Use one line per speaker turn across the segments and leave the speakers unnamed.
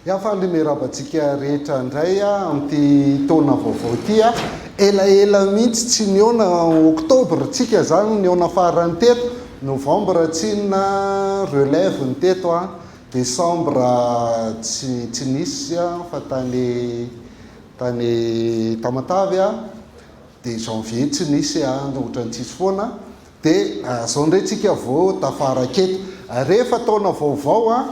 Ya faly miarahaba antsika rehetra indray amin'ity taona vaovao ity a. Elaela mihitsy tsy nihaona, octobre tsika zany nihaona farany teto, novembre tsinona relève ny teto a, décembre tsy tsy nisy fa tany tany Tamatave a, dia janvier tsy nisy a, ohatran'ny tsisy foana, dia zao indray tsika vao tafaraka eto. Rehefa taona vaovao a,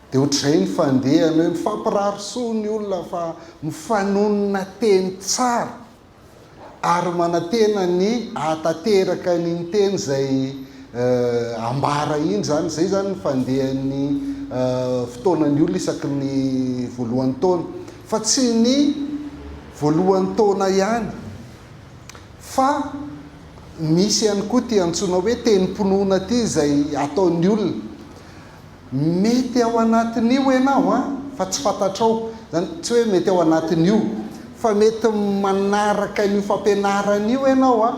Dia ohatr'izay ny fandehany hoe mifampirary soa ny olona fa mifanonona teny tsara ary manantena ny hahatanteraka an'iny teny izay ambara iny izany. Izay izany ny fandehan'ny fotoanan'ny olona isaky ny voalohan'ny taona. Fa tsy ny voalohan'ny taona ihany fa misy ihany koa ity antsoina hoe tenim-pinoana ity izay ataon'ny olona. Mety ao anatin'io ianao an, fa tsy fantatrao, zany tsy hoe mety ao anatin'io, fa mety manaraka an'io fampianarana io ianao an,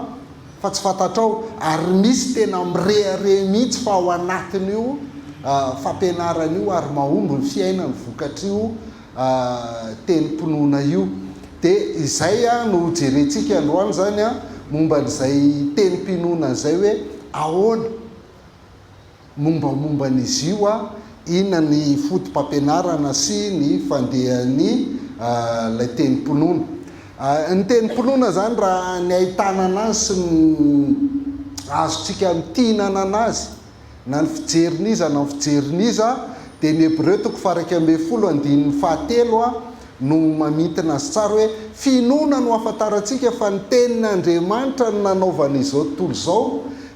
fa tsy fantatrao, ary misy tena mirehareha mihitsy fa ao anatin'io fampianarana io ary mahomby ny fiainany vokatr'io tenim-pinoana io. Dia izay no hojerentsika androany izany an, momba an'izay tenim-pinoana izay hoe ahoana. Mombamomba an'izy io a, inona ny foto-pampianarana sy ny fandehan'ny ilay tenim-pinoana. Ny tenim-pinoana izany raha ny ahitana anazy sy ny azontsika amintinana anazy na ny fijerin'iza na ny fijerin'iza dia ny Hebreo toko faha-11 andininy fahatelo a no mamintina azy tsara hoe finoana no ahafantarantsika fa ny tenin'Andriamanitra no nanaovana izao tontolo izao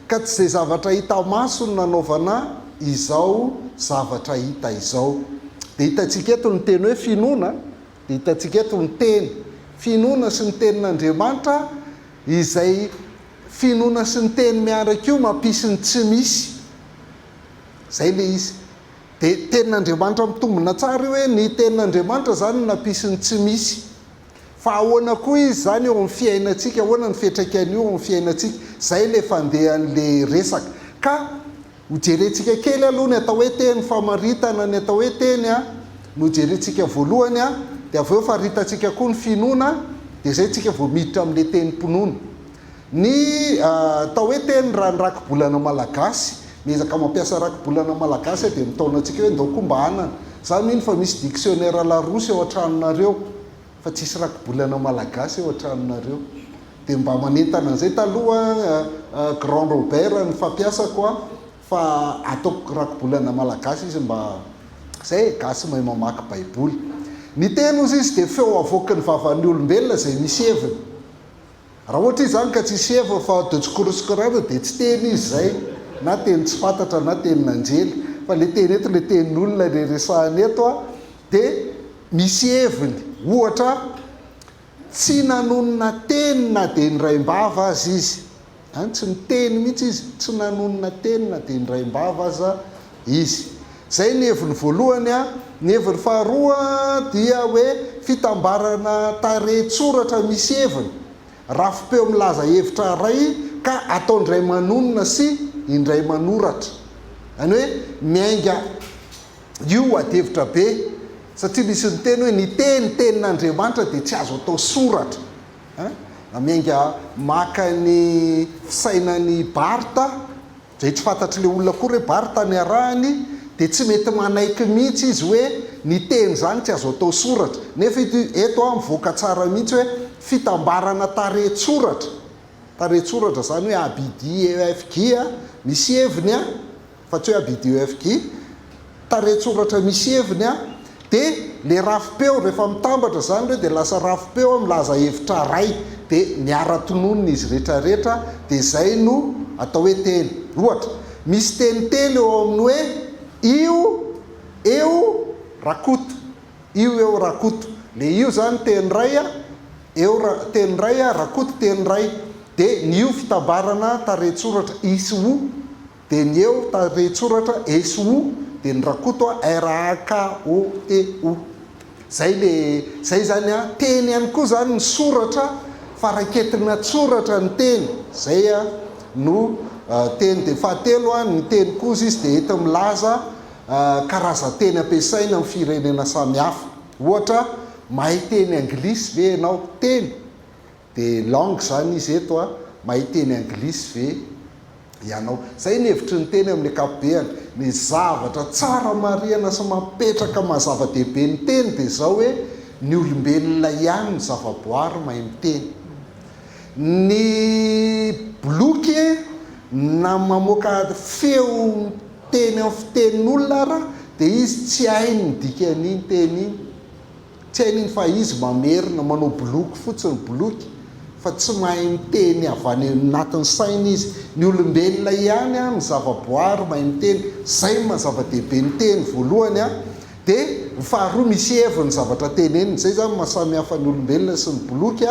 Ka tsy izay zavatra hita maso no nanaovana izao zavatra hita izao. Dia hitantsika eto ny teny hoe finoana, dia hitantsika eto ny teny. Finoana sy ny tenin'Andriamanitra, izay finoana sy ny teny miaraka io mampisy ny tsy misy. Izay ilay izy. Dia tenin'Andriamanitra mitombina tsara io hoe ny tenin'Andriamanitra izany no nampisy ny tsy misy. Fa ahoana koa izy izany eo amin'ny fiainantsika, ahoana ny fiantraikan'io eo amin'ny fiainantsika? Izay ilay fandehan'ilay resaka. Ka hojerentsika kely aloha ny atao hoe teny, famaritana ny atao hoe teny no hojerentsika voalohany, dia avy eo faritantsika koa ny finoana, dia izay tsika vao miditra amin'ilay tenim-pinoana. Ny atao hoe teny raha ny rakibolana malagasy, miezaka mampiasa rakibolana malagasy aho dia mitaona antsika hoe ndao koa mba hanana. Za mino fa misy dictionnaire Larousse ao an-tranonareo fa tsisy rakibolana malagasy ao an-tranonareo. Dia mba manentana an'izay. Taloha Grand Robert no fampiasako an, fa ataoko rakibolana malagasy izy mba zay e, gasy mahay mamaky baiboly. Ny teny hozy izy dia feo avoaky ny vavan'ny olombelona izay misy heviny. Raha ohatra izy izany ka tsisy heviny fa dotsikorotsikorana dia tsy teny izy izay, na teny tsy fantatra na tenin'anjely, fa ilay teny eto ilay tenin'olona ilay resahana eto an, dia misy heviny, ohatra, tsy nanonona teny na dia indraim-bava aza izy. An, tsy niteny mihitsy izy, tsy nanonona teny na dia indraim-bava aza izy. Izay ny heviny voalohany an. Ny heviny faharoa dia hoe fitambarana tarehin-tsoratra misy heviny, rafi-peo milaza hevitra iray ka atao indray manonona sy indray manoratra. Izany hoe miainga io adihevitra be satria misy miteny hoe ny teny, tenin'Andriamanitra dia tsy azo atao soratra. Na miainga maka ny fisainan'i Barth, izay tsy fantatr'ilay olona akory hoe Barth niarahany, dia tsy mety manaiky mihitsy izy hoe ny teny izany tsy azo atao soratra. Nefa ito eto an, mivoaka tsara mihitsy hoe fitambarana tarehin-tsoratra. Tarehin-tsoratra izany hoe A B D E F G, misy heviny an. fa tsy hoe ABDEFG, tarehin-tsoratra misy heviny an, dia le rafi-peo rehefa mitambatra izany ireo dia lasa rafi-peo milaza hevitra iray, dia miara-tononina izy rehetra rehetra, dia izay no atao hoe teny. Ohatra, misy teny telo eo amin'ny hoe io, eo, rakoto. Io, eo, rakoto. Le io izany teny iray an, eo, ra, teny iray an, rakoto teny iray. Dia ny io fitambarana tarehin-tsoratra i sy o. Dia ny eo tarehin-tsoratra E sy O, dia ny Rakoto a, R-A-K-O-T-O. Zay le, zay zany a, teny ihany koa zany ny soratra fa raiketina an-tsoratra ny teny, zay a no teny. Dia fahatelo a, ny teny kosa izy dia enti-milaza. karazan-teny ampiasaina amin'ny firenena samihafa. Ohatra, mahay teny anglisy ve ianao? Teny, dia langue izany izy eto a, mahay teny anglisy ve ianao? Izay ny hevitry ny teny amin'ny ankapobeany. Ny zavatra tsara marihana sy mampetraka maha zava-dehibe ny teny dia izao hoe, ny olombelona ihany no zavaboary mahay miteny. Ny boloky na mamoaka feo miteny amin'ny fitenin'olona ara dia izy tsy hainy ny dikan'iny teny iny. Tsy hainy iny fa izy mamerina, manao boloky fotsiny, boloky, fa tsy mahay miteny avy any anatin'ny sainy izy. Ny olombelona ihany ny zavaboary mahay miteny. Izay no maha zava-dehibe ny teny voalohany. Dia ny faharoa misy heviny ny zavatra teneniny. Izay izany no maha samy hafa ny olombelona sy ny boloky.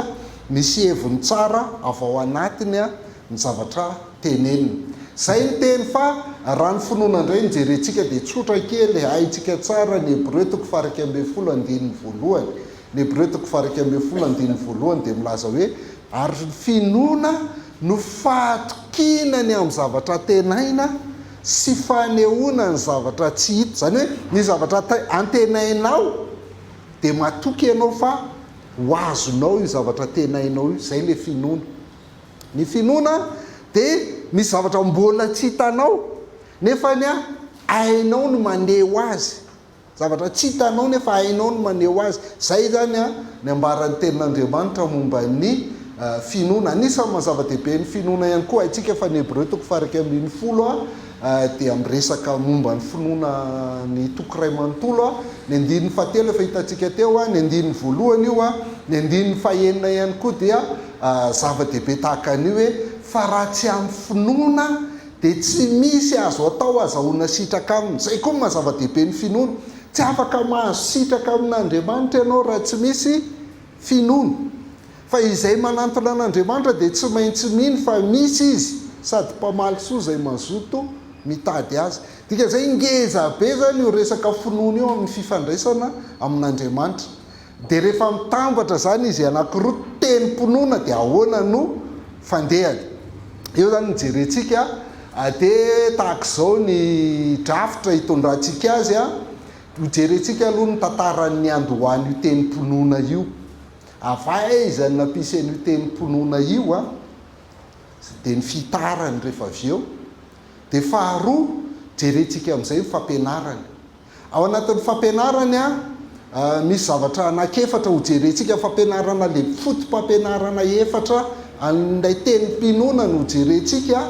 Misy heviny tsara avy ao anatiny ny zavatra teneniny. Izay ny teny fa raha ny finoana indray no jerentsika dia tsotra kely, haintsika tsara ny Hebreo toko faha-11 andininy voalohany. Ny Hebreo toko faha-11 andininy voalohany dia milaza hoe, Ary ny finoana no fahatokiana ny amin'ny zavatra antenaina sy fanehoana ny zavatra tsy hita. Izany hoe ny zavatra antenainao dia matoky ianao fa ho azonao io zavatra antenainao io. Izay ilay finoana. Ny finoana dia misy zavatra mbola tsy hitanao nefa ny hainao ny maneho azy. Zavatra tsy hitanao nefa hainao ny maneho azy. Izay izany ny ambaran'ny Tenin'Andriamanitra momba ny finoana. Anisan'ny maha zava-dehibe ny finoana ihany koa, haintsika fa ny Hebreo toko faha-11 dia miresaka momba ny finoana ny toko iray manontolo. Ny andininy fahatelo efa hitantsika teo, ny andininy voalohany io, ny andininy fahenina ihany koa dia zava-dehibe tahaka an'io hoe fa raha tsy amin'ny finoana dia tsy misy azo atao azahoana sitraka aminy. Izay koa no maha zava-dehibe ny finoana. Tsy afaka mahazo sitraka amin'Andriamanitra ianao raha tsy misy finoana. Fa izay manantona an'Andriamanitra dia tsy maintsy mino fa misy Izy sady mpamaly soa izay mazoto mitady Azy. Dikan'izay ngeza be izany io resaka finoana io amin'ny fifandraisana amin'Andriamanitra. Dia rehefa mitambatra izany izy anankiroa tenim-pinoana dia ahoana no fandehany? Eo izany no jerentsika dia tahaka izao ny drafitra hitondrantsika azy. Ho jerentsika aloha ny tantaran'ny niandohan'io tenim-pinoana io. Avy aiza no nampisy an'io tenim-pinoana io? Dia ny fitarany rehefa avy eo. Dia faharoa, jerentsika amin'izay ny fampianarany. Ao anatin'ny fampianarany, misy zavatra anankiefatra hojerentsika, fampianarana lehibe, fotopampianarana efatra an'ilay tenim-pinoana no hojerentsika,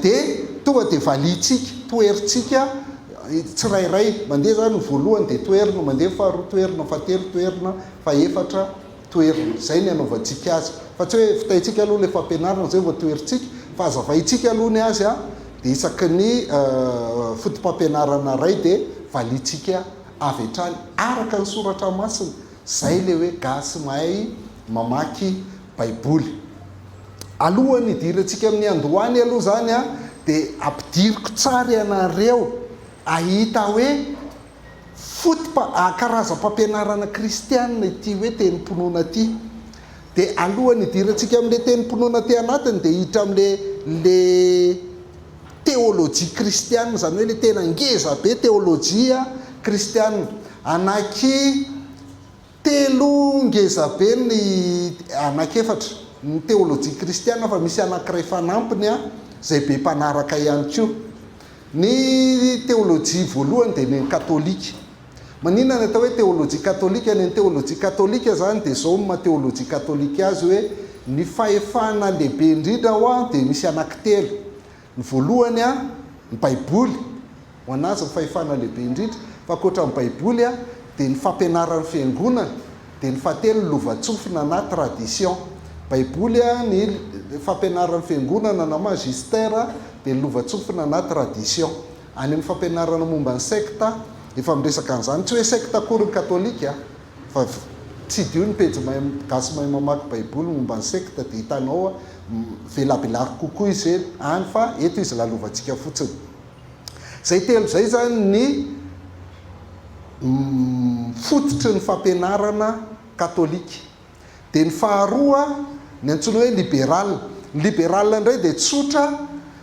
dia tonga dia valiantsika, toherintsika tsirairay. Mandeha izany ny voalohany dia toherina, mandeha ny faharoa toherina, fahatelo toherina, fahefatra toherina. Izay ny anaovantsika azy. Fa tsy hoe vitaintsika aloha ilay fampianarana izay vao toherintsika, fa hazavaintsika aloha ny azy dia isaky ny fotopampianarana iray dia valiantsika avy hatrany araka ny soratra masina. Izay ilay hoe gasy mahay mamaky baiboly. Alohan'ny hidirantsika amin'ny andohany aloha izany dia ampidiriko tsara ianareo hahita hoe Foto-pa, karazam-pampianarana kristiana ity hoe tenim-pinoana ity. Dia alohan'ny hidirantsika amin'ilay tenim-pinoana aty anatiny dia hiditra amin'ilay le teolojia kristiana, izany hoe ilay tena ngeza be teolojia kristiana. Anaky telo ngeza be ny anaky efatra ny teolojia kristiana fa misy anankiray fanampiny izay be mpanaraka ihany koa. Ny teolojia voalohany dia ny an'ny katolika. Maninona ny atao hoe teolojia katolika? Ny an'ny teolojia katolika izany dia izao no maha teolojia katolika azy hoe ny fahefana lehibe indrindra ao dia misy anankitelo. Ny voalohany ny baiboly, ho an'azy ny fahefana lehibe indrindra, fa ankoatra ny baiboly dia ny fampianaran'ny fiangonana, dia ny fahatelo ny lovantsofina na tradition. Baiboly, ny fampianaran'ny fiangonana na magistère, dia ny lovantsofina na tradition. Any amin'ny fampianarana momba ny secte, efa miresaka an'izany, tsy hoe secte akory ny katolika fa tsidiho ny pejy mahay gasy mahay mamaky baiboly momba ny secte dia hitanao velabelariko kokoa izy any fa eto izy lalovantsika fotsiny. Izay telo izay izany ny fototry ny fampianarana katolika. Dia ny faharoa, ny antsoina hoe liberal. Ny liberal indray dia tsotra,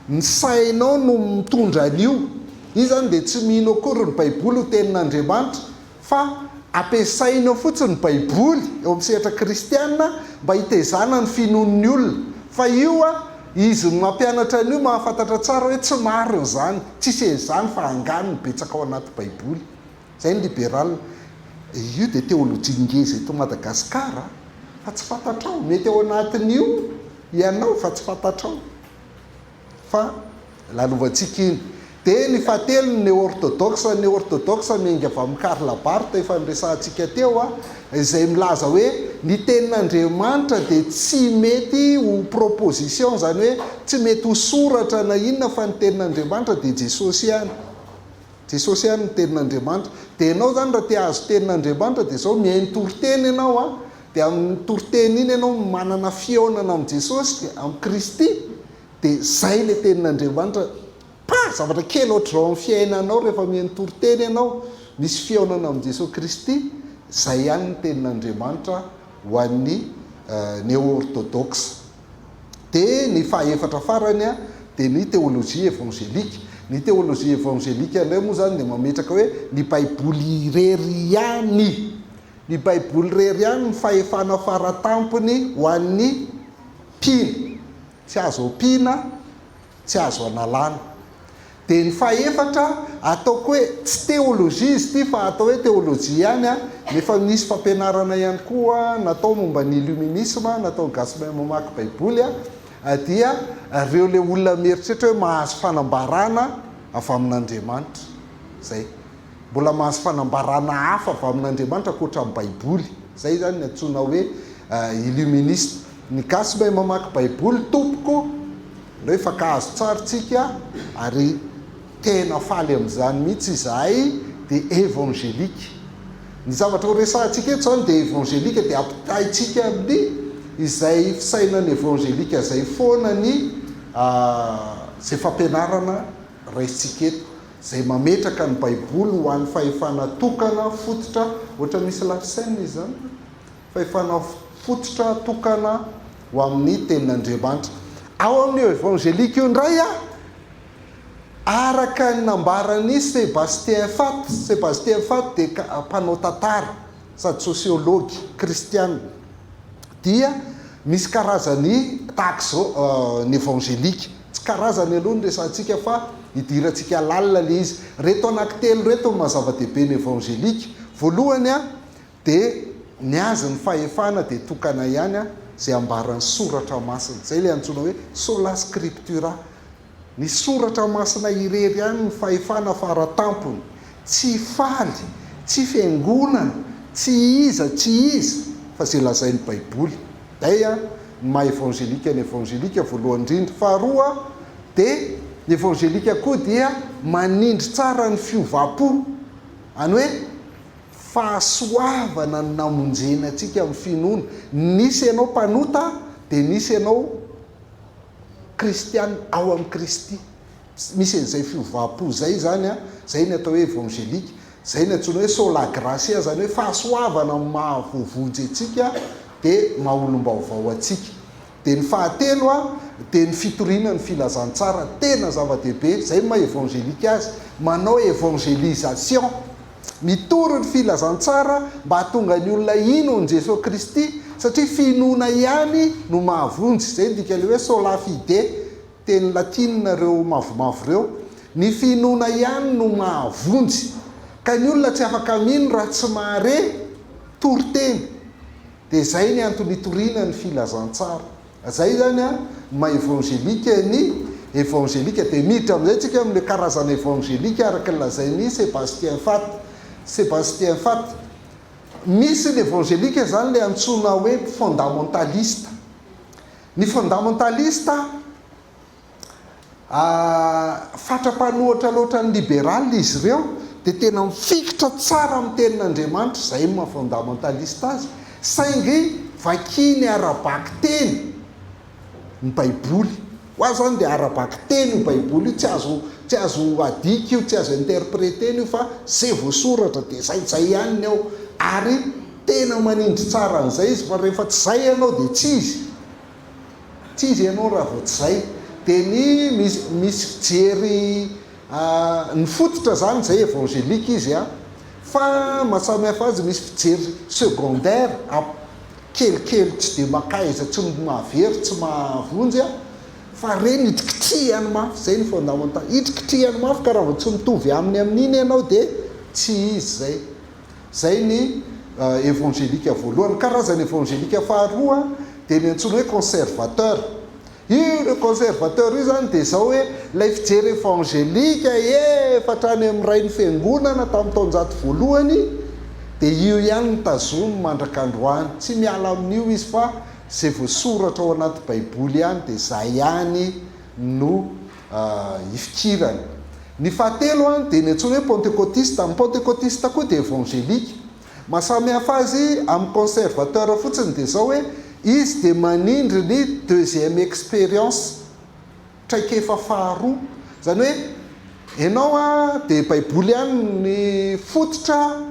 ny sainao no mitondra an'io. Izy izany dia tsy mino akory ny Baiboly ho Tenin'Andriamanitra fa ampiasainy eo fotsiny ny Baiboly eo amin'ny sehatra kristiana mba hitezana ny finoan'ny olona. Fa io izy mampianatra an'io mahafantatra tsara hoe tsy marina izany, tsisy an'izany fa angano ny betsaka ao anaty Baiboly. Zay ny liberal. Io dia teolojia ngeza eto Madagascar a! Fa tsy fantatrao. Mety ao anatin'io ianao fa tsy fantatrao. Fa lalovantsika iny. Dia ny fahatelo ny neo-orthodoxe. Ny neo-orthodoxe miainga avy amin'i Karl Barth efa niresahantsika teo a, izay milaza hoe ny tenin'Andriamanitra dia tsy mety ho proposition, izany hoe tsy mety ho soratra na inona fa ny tenin'Andriamanitra dia Jesosy ihany. Jesosy ihany no tenin'Andriamanitra. Dia ianao izany raha te hahazo tenin'Andriamanitra dia izao, mihaino toriteny ianao an, dia amin'ny toriteny iny ianao manana fihaonana amin'i Jesosy, amin'i Kristy, dia izay ilay tenin'Andriamanitra. Pa! Zavatra kely ohatr'izao amin'ny fiainanao rehefa mihaino toriteny ianao, misy fihaonana amin'i Jesosy Kristy, izay ihany ny tenin'Andriamanitra ho an'ny neo-orthodoxe. Dia ny fahaefatra farany dia ny théologie évangélique. Ny théologie évangélique indray moa izany dia mametraka hoe ny Baiboly irery ihany, ny Baiboly irery ihany no fahefana faratampony ho an'ny mpino. Tsy azo ampiana, tsy azo analana. Dia ny fahefatra, ataoko hoe tsy teolojia izy ity fa atao hoe teolojia ihany an, nefa nisy fampianarana ihany koa natao momba ny illuminisme nataon'i Gasy Mahay Mamaky Baiboly an, dia ireo ilay olona mieritreritra hoe mahazo fanambarana avy amin'Andriamanitra. Izay. Mbola mahazo fanambarana hafa avy amin'Andriamanitra ankoatra ny Baiboly. Izay izany ny antsoina hoe illuministe. Ny Gasy mahay mamaky Baiboly tompoko. Aleo hifankahazo tsara tsika ary tena faly amin'izany mihitsy izahay dia évangélique. Ny zavatra ho resahantsika eto izany dia évangélique dia ampitaintsika amin'ny izay fisainana évangélique izay foana ny izay fampianarana raisintsika eto izay mametraka ny baiboly ho an'ny fahefana tokana fototra ohatra misy la scène izany. Fahefana fototra tokana ho amin'ny Tenin'Andriamanitra. Ao amin'io Evangelika io indray, araka ny nambaran'i Sébastien Fath, Sébastien Fath dia mpanao tantara sady sosiology kristiana, dia misy karazany tahaka izao ny Evangelika. Tsy karazany aloha no resahantsika fa idirantsika lalina ilay izy. Ireto anankitelo ireto no maha zava-dehibe ny Evangelika. Voalohany, Dia ny azy ny fahefana dia tokana ihany izay ambaran'ny soratra masina. Izay ilay antsoina hoe sola scriptura. Ny soratra masina irery ihany ny fahefana fara tampony. Tsy faly, tsy fiangonana, tsy iza tsy iza fa izay lazain'ny baiboly. Izay ny maha evangelika ny evangelika voalohany indrindra. Faharoa dia ny evangelika koa dia manindry tsara ny fiovam-po. Any hoe Fahasoavana no namonjena antsika amin'ny finoana. Nisy ianao mpanota dia nisy ianao kristiana ao amin'i Kristy. Misy an'izay fiovam-po izay izany an, izay ny atao hoe evangelique, izay ny antsoina hoe sola gratia, izany hoe fahasoavana no maha voavonjy antsika dia maha olom-baovao antsika. Dia ny fahatelo dia ny fitoriana ny filazantsara, tena zava-dehibe, izay no maha evangelique azy, manao evangelisation, mitory ny filazantsara mba hahatonga ny olona hino an'i Jesoa Kristy, satria finoana ihany no mahavonjy, izay no dikan'ilay hoe sola fide, teny latinina ireo mavomavo ireo, ny finoana ihany no mahavonjy, ka ny olona tsy afaka mino raha tsy mahare toriteny. Dia izay ny antony itoriana ny filazantsara. Izay izany an, ny maha evangelika ny evangelika. Dia miditra amin'izay tsika amin'ilay karazana evangelika araka ny lazain'i Sébastien Fath. Sébastien Fath. Misy ny evangelika izany ilay antsoina hoe fondamentaliste. Ny fondamentaliste Fatra-panohatra loatra ny liberal izy ireo dia tena mifikitra tsara amin'ny tenin'Andriamanitra, izay no maha fondamentaliste azy, saingy vakiany ara-bakiteny ny baiboly. Ho ahy izany dia ara-bakiteny io baiboly io, tsy azo tsy azo adika io, tsy azo interpreter-na io fa izay voasoratra dia izay, izay ihany ny ao. Ary tena manindry tsara an'izay izy fa rehefa tsy izay ianao dia tsy izy. Tsy izy ianao raha vao tsy zay. Dia ny misy misy fijery Ny fototra izany izay évangélique izy an, fa mahasamihafa azy misy fijery secondaire kelikely tsy dia mankaiza, tsy mahavery, tsy mahavonjy an, fa ireny hitrikitrihany mafy, izay ny fondamental, hitrikitrihany mafy ka raha vao tsy mitovy aminy amin'iny ianao dia tsy izy izay. Izay ny évangélique voalohany. Ny karazana évangélique faharoa dia ny antsoina hoe conservateur. Io le conservateur io izany dia izao hoe ilay fijery évangélique efa hatrany amin'ny rain'ny fiangonana tamin'ny taonjato voalohany dia io ihany no tazominy mandraka androany. Tsy miala amin'io izy fa izay voasoratra ao anaty baiboly ihany dia izay ihany no ifikirany. Ny fahatelo dia ny antsoina hoe pentekotista. Ny pentekotista koa dia évangélique. Maha samy hafa azy amin'ny conservateur fotsiny dia izao hoe izy dia manindry ny deuxième expérience, traikefa faharoa. Izany hoe ianao dia baiboly ihany ny fototra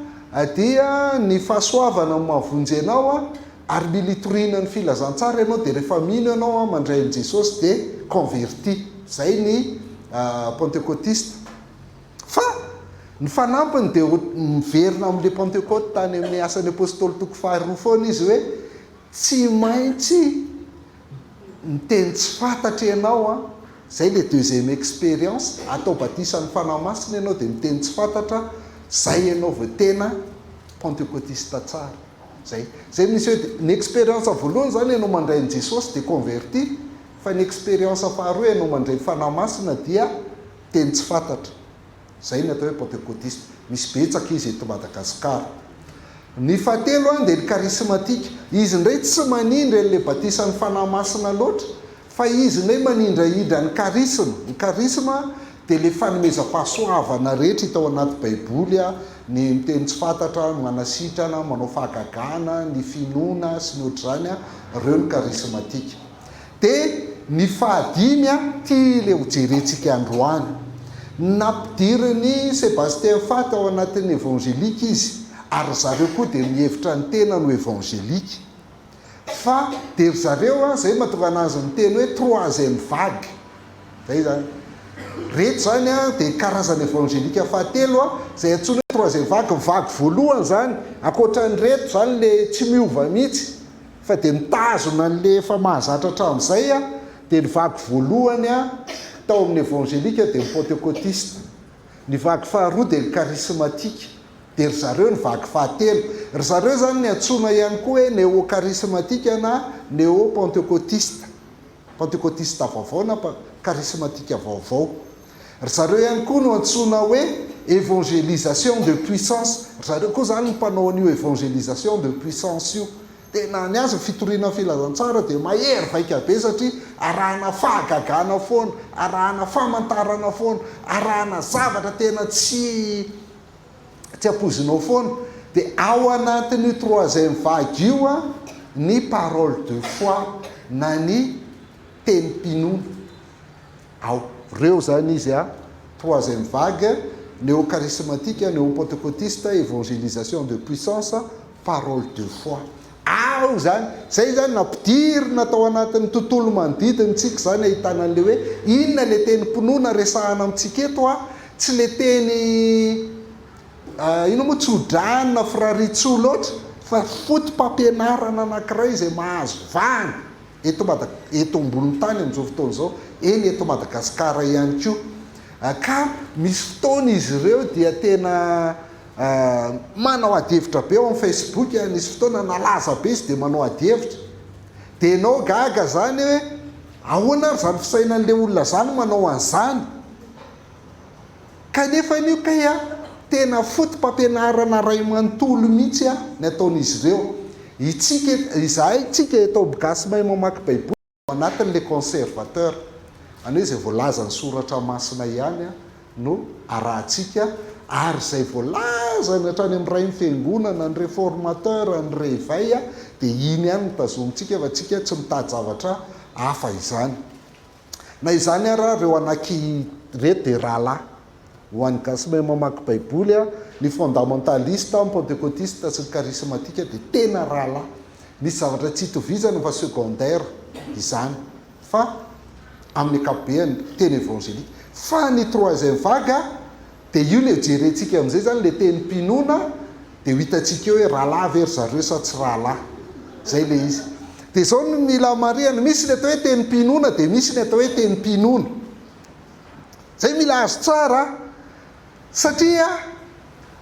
dia ny fahasoavana no mahavonjy anao ary mila itoriana ny filazantsara ianao dia rehefa mino ianao mandray an'i Jesosy dia converti. Izay ny pentekotista. Fa ny fanampiny dia miverina amin'ilay Pantekoty tany amin'ny Asan'ny Apostoly toko faharoa foana izy hoe tsy maintsy miteny tsy fantatra ianao an, izay ilay deuxième expérience, atao batisan'ny Fanahy Masina ianao dia miteny tsy fantatra, izay ianao vao tena Pantekotista tsara. Izay. Izay misy hoe ny expérience voalohany izany ianao mandray an'i Jesosy dia converti, fa ny expérience faharoa ianao mandray ny Fanahy Masina dia Teny tsy fantatra. Izay ny atao hoe Pantekotista. Misy betsaka izy eto Madagasikara. Ny fahatelo dia ny karismatika. Izy indray tsy manindry an'ilay batisan'ny Fanahy Masina loatra, fa izy indray manindrahindra ny karisma. Ny karisma dia ilay fanomezam-pahasoavana rehetra hita ao anaty Baiboly, ny miteny tsy fantatra, ny manasitrana, manao fahagagana, ny finoana sy ny ohatr'izany, ireo ny karismatika. Dia ny fahadimy a, ty le ho jerentsika androany. Nampidirin'i Sébastien Faty ao anatin'ny évangélique izy, ary ry zareo koa dia mihevitra ny tenany ho évangélique. Fa dia ry zareo a, zay mahatonga anazy miteny hoe troisième vague. Zay zany. Reto zany a, dia karazana évangélique fahatelo a, zay antsoina hoe troisième vague, ny vague voalohany zany, ankoatran'ireto zany le tsy miova mihitsy, Fa dia mitazona an'ilay efa mahazatra hatramin'izay dia ny vague voalohany tao amin'ny evangelika dia ny pantekotista. Ny vague faharoa dia ny karismatika. Dia ry zareo ny vague fahatelo. Ry zareo izany ny antsoina ihany koa hoe neo-karismatika na neo-pantekotista. Pantekotista vaovao na karismatika vaovao. Ry zareo ihany koa no antsoina hoe évangélisation de puissance. Ry zareo koa izany no mpanao an'io évangélisation de puissance io. Tena ny azy ny fitoriana ny filazantsara dia mahery vaika be satria arahana fahagagana foana, arahana famantarana foana, arahana zavatra tena tsy tsy ampoizinao foana. Dia ao anatin'io troisième vague io ny parole de foi na ny tenim-pinoana. Ao. Reo zany izy a. Troisième vague, néo-charismatique, néo-pentecôtiste, évangélisation de puissance, parole de foi. Ao zany. Zay zany nampidirina tao anatin'ny tontolo manodidina tsika zany ahitana an'le hoe inona le tenim-pinoana resahana amintsika eto a. Tsy le teny inona moa tso-drano na firariantsoa loatra fa foto-pampianarana anankiray izay mahazo vahana. eto Mada eto ambonin'ny tany amin'izao fotoana izao, eny eto Madagasikara ihany koa. Ka misy fotoana izy ireo dia tena manao adihevitra be ao amin'ny Facebook, nisy fotoana nalaza be izy dia manao adihevitra. Dia ianao gaga izany hoe ahoana ary izany fisainan'ilay olona izany manao an'izany? Kanefa anio kay a, tena foto-pampianarana ray manontolo mihitsy a ny ataon'izy ireo. Itsika, izahay, tsika eto am gasy mahay mamaky baiboly ao anatin'ilay conservateur. Izany hoe izay voalazan'ny soratra masina ihany no arahantsika ary izay voalazany hatrany amin'ny rain'ny fiangonana, ny reformateur, ny réveil dia iny ihany no tazomintsika fa tsika tsy mitady zavatra hafa izany. Na izany ara reo anaky ireto dia rahalahy. Ho an'ny gasy mahay mamaky baiboly, ny fondamentaliste, ny pantekotiste sy ny karismatika dia tena rahalahy. Misy zavatra tsy itovizana fa secondaire izany. Fa amin'ny ankapobehany tena evangelique. Fa ny troisième vague dia io ilay jerentsika amin'izay izany ilay tenim-pinoana dia ho hitantsika eo hoe rahalahy ve ry zareo sa tsy rahalahy. Izay ilay izy. Dia izao no mila marihana, misy ny atao hoe tenim-pinoana dia misy ny atao hoe tenim-pinoana. Izay mila azo tsara satria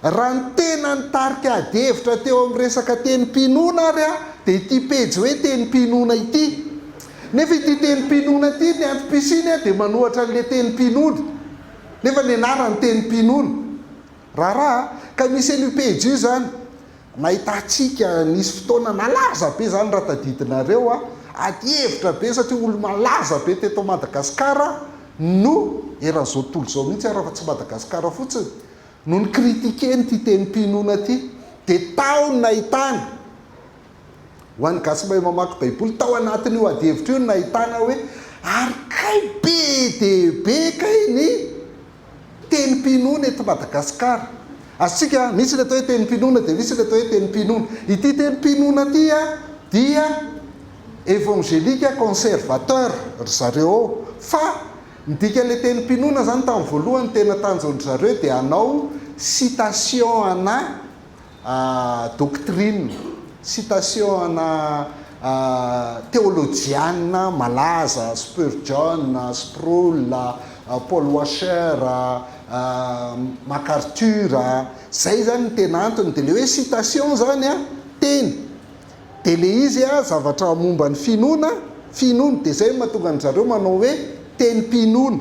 raha ny tena nitarika adihevitra teo amin'ny resaka tenim-pinoana ary dia ity pejy hoe tenim-pinoana ity. Nefa ity tenim-pinoana ity ny antom-pisiany dia manohatra an'ilay tenim-pinoana. Nefa ny anarany tenim-pinoana. Raharaha ka misy an'io pejy io izany. Nahitantsika nisy fotoana nalaza be izany raha tadidinareo a, adihevitra be satria olo-malaza be teto Madagasikara no, eran'izao tontolo izao mihitsy ary fa tsy Madagasikara fotsiny, no ni-critiquer an'ity tenim-pinoana ity. Dia tao no nahitana, ho an'ny gasy mahay mamaky baiboly, tao anatin'io adihevitra io no nahitana hoe ary kay be dia be kay ny Tenim-pinoana eto Madagasikara. Azontsika, misy ny atao hoe tenim-pinoana dia misy ny atao hoe tenim-pinoana. Ity tenim-pinoana ity dia évangélique conservateur ry zareo ao. Fa ny dikan'ilay tenim-pinoana izany tamin'ny voalohany tena tanjon-dry zareo dia hanao citation ana doctrine, citation ana teolojiana malaza, Spurgeon, Sproul, Paul Washer, MacArthur, zay zany ny tena antony, de le hoe citation zany an, teny, de le izy an zavatra momba ny finoana, finoana, de zay no mahatonga an-dry zareo manao hoe tenim-pinoana.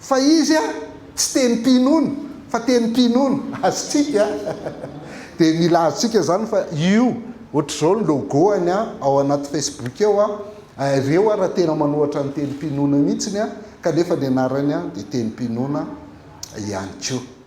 Fa izy a, tsy tenim-pinoana fa tenim-pinoana, azontsika a! Dia mila azontsika izany fa io, ohatr'izao ny logo-ny a, ao anaty Facebook ao a, ireo ara tena manohatra ny tenim-pinoana mihitsiny a, kanefa ny anarany a dia tenim-pinoana ihany koa.